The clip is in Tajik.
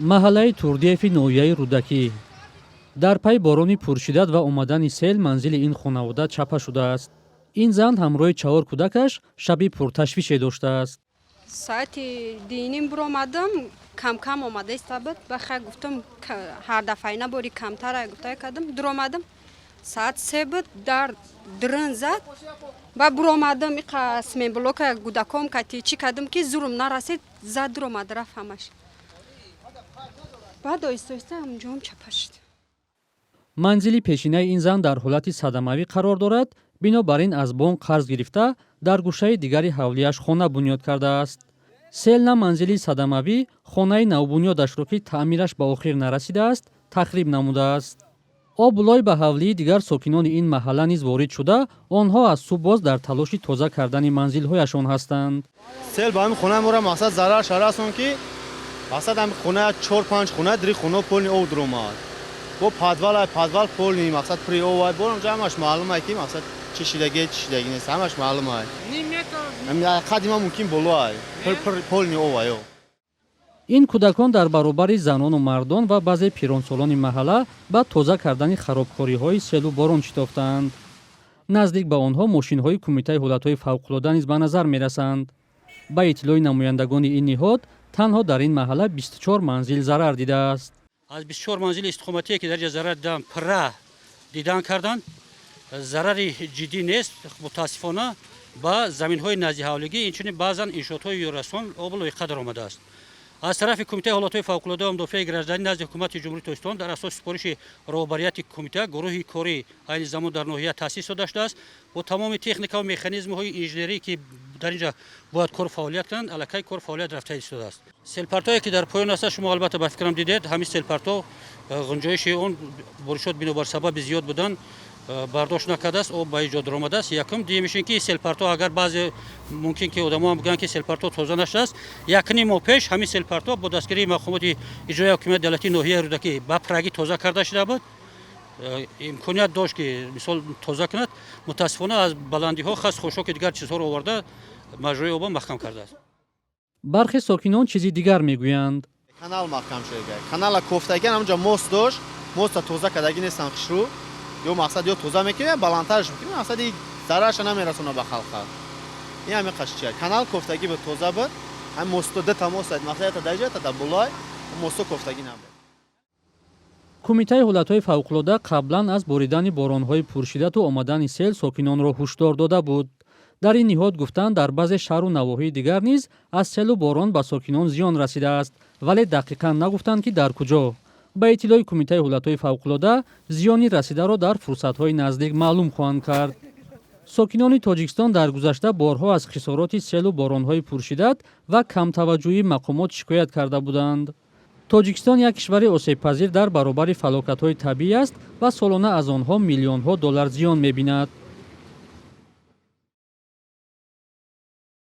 Маҳаллаи Турдиеви ноҳияи Рӯдакӣ. Дар пайи борони пуршиддат ва омадани сел манзили ин хонавода чапа шудааст. Ин зан ҳамроҳи чаҳор кӯдакаш шаби пурташвише доштааст. Соати 2:30 буромадам, камкам омада иста буд. Ба хай гуфтам, ҳар дафъаина бори камтара гуфта кардам, дуромадам. Соат 3 буд, дар дрын зад. Ба буромадам, иқа цементблока гудаком кати чӣ кардам, ки зурум нарасид, зад, дуромад, рафт ҳамаш. Баъд оҳиста оҳиста ҳамҷоам чапа шуд. Манзили пешинаи ин зан дар ҳолати садамавӣ қарор дорад. Бинобар ин аз бонк қарз гирифта, дар гӯшаи дигари ҳавлияш хона бунёд кардааст. Сел на манзили садамавӣ, хонаи навбунёдашро, ки таъмираш ба охир нарасидааст, тахриб намудааст. Обу лой ба ҳавлии дигар сокинони ин маҳалла низ ворид шуда, онҳо аз субҳ боз дар талоши тоза кардани манзилҳояшон ҳастанд. Сел ба ҳамин хонаи моро, мақсад, зарар шарасон, ки мақсад, ҳамин хона, чор панҷ хона, дри хона полный об дуромад. Бо подвал, подвал полный, мақсад, пури об. Бо онҷа ҳамаш маълум ай, ки мақсад, чӣ шидаги, чӣ шидаги нест, ҳамаш маълум ай. Қади ма мумкин боло ай, полный об ай. Ин кӯдакон дар баробари занону мардон ва баъзе пиронсолони маҳалла ба тоза кардани харобкориҳои селу борон шитофтаанд. Наздик ба онҳо мошинҳои Кумитаи ҳолатҳои фавқулода низ ба назар мерасанд. Ба иттилои намояндагони ин ниҳод, танҳо дар ин маҳалла 24 манзил зарар дидааст. Аз 24 манзили истиқоматие, ки дар ҷа зарар дидан, пурра дидан карданд, зарари ҷиддӣ нест. Мутаассифона, ба заминҳои наздиҳавлигӣ, инчунин баъзан иншоотҳои ёррасон обу лойиқа даромадааст. Аз тарафи Кумитаи ҳолатҳои фавқулода ва мудофиаи гражданӣ назди Ҳукумати Ҷумҳурии Тоҷикистон дар асоси супориши роҳбарияти кумита гурӯҳи корӣ айни замон дар ноҳия таъсис дода шудааст. Бо тамоми техника ва механизмҳои инженерӣ, ки дар ин ҷа бояд кор фаъолият кунанд, аллакай кор фаъолият рафта истодааст. Селпартое, ки дар поён аст, шумо албатта, ба фикрам, дидед, ҳамин селпарто ғунҷоиши он боришот бинобар сабаби зиёд будан бардошт накардааст, об ба иҷо даромадааст. Якум. Дуюмиш ин ки селпарто, агар баъзе мумкин ки одамо бигӯянд, ки селпарто тоза нашудааст, якним моҳ пеш ҳамин селпарто бо дастгирии мақомоти иҷроияи ҳокимияти давлатии ноҳияи Рӯдакӣ ба пуррагӣ тоза карда шуда буд. Имконият дошт, ки мисол тоза кунад. Мутаассифона, аз баландиҳо хас, хошоки, дигар чизҳоро оварда, маҷрои оба маҳкам кардааст. Бархе сокинон чизи дигар мегӯянд. Канал маҳкам шуда, канала кофтагиан. Ҳамҷа мост дошт, моста тоза кардагӣ нестан хушрӯ. Ё, мақсад, ё тоза мекунем, баландтарш мекунем, мақсад, зарарша намерасона ба халқа. Ин ҳами қашчия, канал кофтагӣ буд, тоза буд. Ҳами мосто, дута мост, мақсад, ята даҷа, ята да болой мосто кофтагӣ набуд. Кумитаи ҳолатҳои фавқулода қаблан аз боридани боронҳои пуршиддату омадани сел сокинонро ҳушдор дода буд. Дар ин ниҳод гуфтанд, дар баъзе шаҳру навоҳии дигар низ аз селу борон ба сокинон зиён расидааст, вале дақиқан нагуфтанд, ки дар куҷо. Ба иттилои Кумитаи ҳолатҳои фавқулода, зиёни расидаро дар фурсатҳои наздик маълум хоҳанд кард. Сокинони Тоҷикистон дар гузашта борҳо аз хисороти селу боронҳои пуршиддат ва камтаваҷҷӯҳии мақомот шикоят карда буданд. Тоҷикистон як кишвари осебпазир дар баробари фалокатҳои табиӣ аст ва солона аз онҳо миллионҳо доллар зиён мебинад.